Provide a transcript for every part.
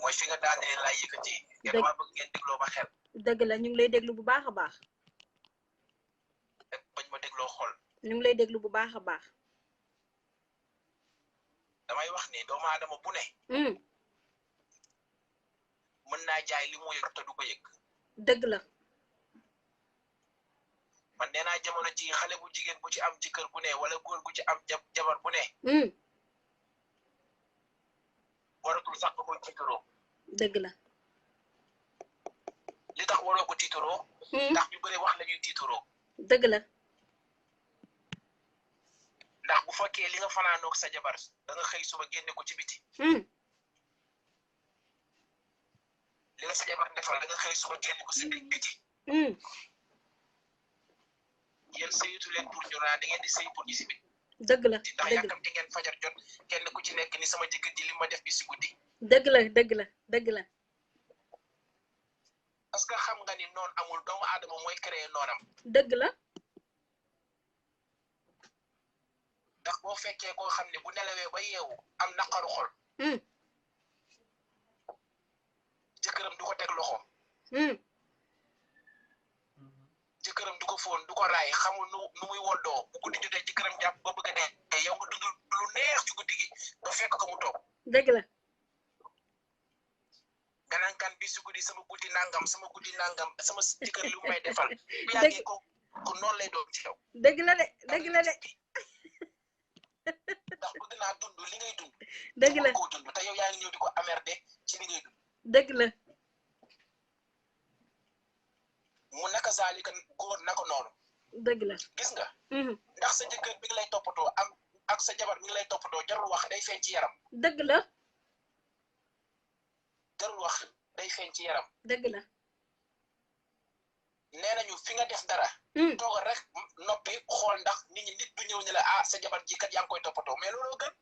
mooy fi nga daanee laay yëkkati. te dama bëgg ngeen dégloo ma xel. dëgg la ñu ngi lay déglu bu baax a baax. bañ ma dégloo xol. ñu ngi lay déglu bu baax a baax. damay wax ni doomu aadama bu ne. mën naa jaay li mu yor te du ko yëg. dëgg la. man nee naa jamono ji xale bu jigéen bu ci am jëkkër bu ne wala góor gu ci am jabar bu ne. waratul sax ko tiitaroo. dëgg la. li tax waroo ko tiitaroo. ndax ñu bëri wax la ñuy tiitaroo. dëgg la. ndax bu fekkee li nga fanaanoog sa jabar da nga xëy suba génne ko ci biti. li nga sa jabar defal da nga xëy suba génne ko si biti. yéen sëyitu leen pour ñu naan da ngeen di sëy pour ñu si biti. dëgg la ndax yàkkamti ngeen fajar jot kenn ku ci nekk ni sama jëkkër ji li ma def bi si guddi. dëgg la dëgg la dëgg la. parce que xam nga ni noonu amul doomu aadama mooy créer noonam. dëgg la. ndax boo fekkee koo xam ne bu nelawee ba yeewu am naqaru xol. jëkkëram du ko teg loxo. jëkkëram du ko fóon du ko raay xamul nu muy woddoo bu guddi jotee jëkkëram jàpp ba bëgg a dee te yow nga dund lu neex ci guddi gi nga fekk ko mu toog. dëgg la. nga naan kan bi si guddi sama guddi nangam sama jëkkër lu may defal. bu yàggee ko noonu lay doon ci yow. dëgg la de dëgg la de. ndax bëgg naa dund li ngay dund. dëgg la koo dund te yow yaa ngi ñëw di ko amerde ci li ngay dund. dëgg la. mu naka zaalika góor naka noonu. dëgg la. gis nga. ndax sa jëkkër bi ngi lay toppatoo ak sa jabar bi ngi lay toppatoo jarul wax day feeñ ci yaram. dëgg la. jarul wax day feeñ ci yaram. dëgg la. nee nañu fi nga def dara. toogal rek noppi xool ndax nit du ñëw ñu la sa jabar ji kat yaa ngi koy toppatoo mais looloo gën.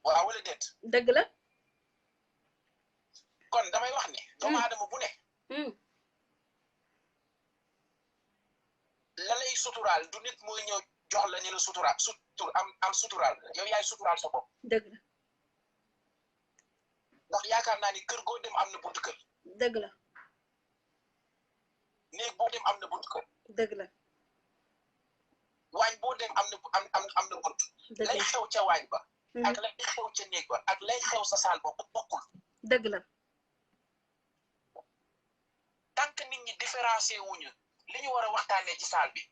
waaw wala déet. dëgg la. kon damay wax ni. doomu aadama bu ne. la lay suturaal du nit mooy ñëw jox la ni la suturaal am suturaal yow yaay suturaal sa bopp. dëgg la. ndax yaakaar naa ni kër goo dem am na buntu kër. dëgg la. néeg boo dem am na buntu kër. dëgg la. waañ boo dem am na bunt. lay xew ca waañ ba. ak lay xew ca néeg ba ak lay xew sa saal ba bokkul. dëgg la. tant que nit ñi différencier wuñu li ñu war a waxtaanee ci saal bi.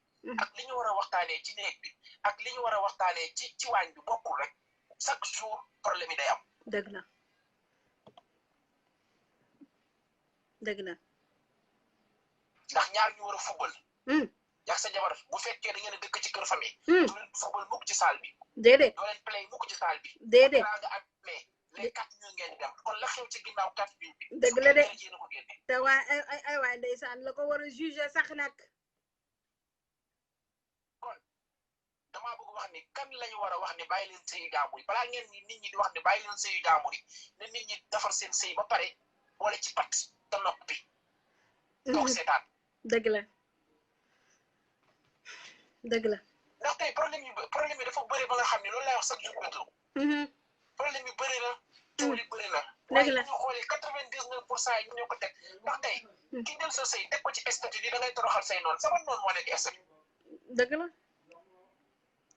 ak li ñu war a waxtaanee ci néeg bi ak li ñu war a waxtaanee ci waañ bi bokkul rek chaque jour problème yi day am. dëgg la. dëgg la. ndax ñaar ñu war a fubal. yak sa jabar bu fekkee da ngeen a dëkk ci kër famille. du leen fubal mukk ci saal bi. déedéet. doo leen play mukk ci saal bi. déedéet. nga am play les 4 ñu ngeen di dem kon la xew ci ginnaaw 4 bi. dëgg la de ko génne. te ay waay ndeysaan la ko war a juger sax nag. kon damaa bëgg wax ni kan lañu war a wax ni bàyyi leen sëyu jaamur yi balaa ngeen nit ñi di wax ni bàyyi leen sëyu jaamur yi ne nit ñi defar seen sëy ba pare boole ci pat te noppi. toog seetaan. dëgg la. dëgg la. ndax tey problème yi dafa bëri ba nga xam ne loolu laay wax chaque jour météo. problème yi bëri na. coow li bëri na. dëgg la waaye bu ñu xoolee 99% yi ñoo ko teg ndax tey ki jël sa sëy teg ko ci statut yi da ngay toroxal say noonu sama noonu moo nekk statut. dëgg la.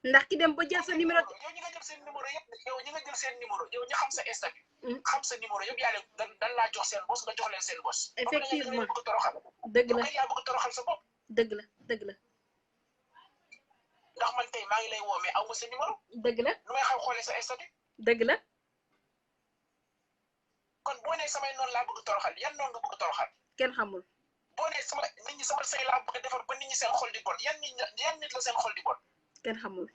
ndax ki dem ba jël sa numéro. yow ñi nga jël seen numéro yëpp yow ñi nga jël seen numéro yow ñi xam sa statut. xam sa numéro yëpp yaa leen dan laa jox seen bos nga jox leen seen bos. effectivement bëgg toroxal. dëgg la yow yaa bëgg toroxal sa bopp. dëgg la dëgg la. ndax man tey maa ngi lay woo mais aw ma sa numéro. dëgg la. lu may xaw xoolee sa statut. dëgg la. kon boo nee samay noonu laa bëgg toroxal yan noonu nga bëgg toroxal. kenn xamul. boo nee nit ñi sama sëy laa bëgg defar ba nit ñi seen xol di bon yan nit la seen xol di bon. kenn xamul.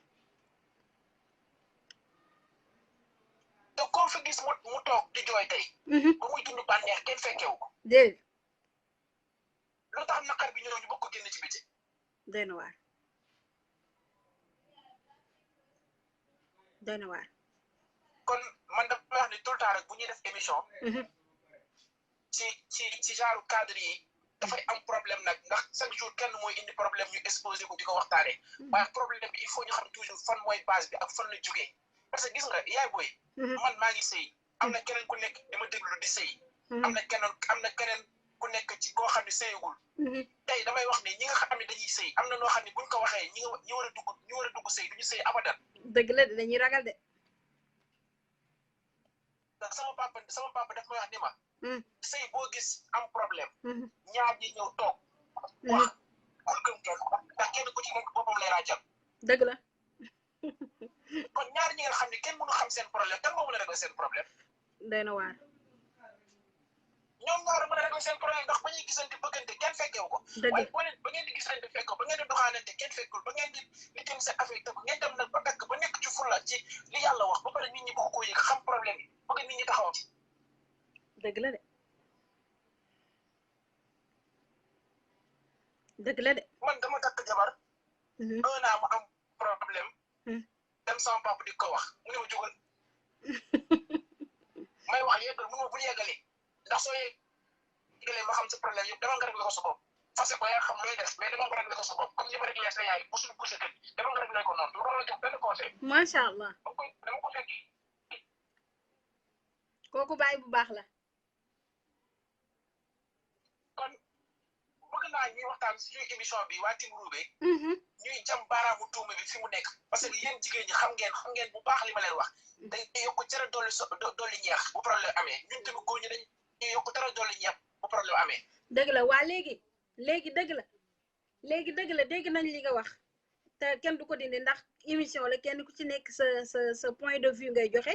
te koo fi gis mu toog di jooy tey. ba muy dund bànneex kenn fekkewu ko. déedéet. lu tax naqar bi ñëw ñu bëgg ko génn ci biti. doy na waar. doy na waar. kon man dafa wax ni tout le temps rek bu ñuy def émission. ci genre cadre yi dafay am problème nag ndax chaque jour kenn mooy indi problème ñu exposé ko di ko waxtaanee waaye problème bi il faut ñu xam toujours fan mooy base bi ak fan la jógee parce que gis nga yaay booy man maa ngi sëy am na keneen ku nekk dama déglu di sëy am na keneen ku nekk ci koo xam ne sëyagul tey damay wax ne ñi nga xam ne dañuy sëy am na noo xam ne buñ ko waxee ñi war a dugg sëy duñu sëy abadan dëgg la dañuy ragal de sama papa daf may wax ni ma sëy boo gis am problème ñaar ñi ñëw toog wax bul gëm kenn ndax kenn ku ci nekk boppam lay raajal dëgg la kon ñaar ñi nga xam ne kenn mënu xam seen problème kan moo mën a régler seen problème doy na waar ñoom ñaar mën a régler seen problème ndax ba ñuy gisante bëggante kenn fekkewu ko waaye boo leen ba ngeen di gisante fekk ko ba ngeen di doxaanante kenn fekkul ba ngeen di li dem seen affaire tëb ngeen dem nag ba dakk ba nekk ci fulla ci li yàlla wax ba pare nit ñi bëgg koo yëg xam problème yi bëgg nit ñi taxaw ci dëgg la de dëgg la de man dama takk jabar 1 an mu am problème dem sama papa di ko wax mu ne ma jógal may wax yeggal mu ne ma bul yeggalee ndax soo yeggalee ma xam sa problème yëpp dama nga réglé ko sa bopp parce que yaa xam looy def mais dama nga réglé ko sa bopp comme ni ma réglé sa yaay bu suñu poussé kër dama nga réglé ko noonu lu ma la jox benn conseil macha allah dama ko fekki kooku bàyyi bu baax la kon bëgg naa ñuy waxtaan suñu émission bi waa Tim Roubé ñuy jam baaraamu tuuma bi fi mu nekk parce que yéen jigéen ñi xam ngeen bu baax li ma leen wax day yokk cere dolli ñeex bu problème amee ñun tamit góor ñi dañuy yokk cere dolli ñeex bu problème amee dëgg la waa léegi dëgg la dégg nañ li nga wax te kenn du ko dindi ndax émission la kenn ku ci nekk sa point de vue ngay joxe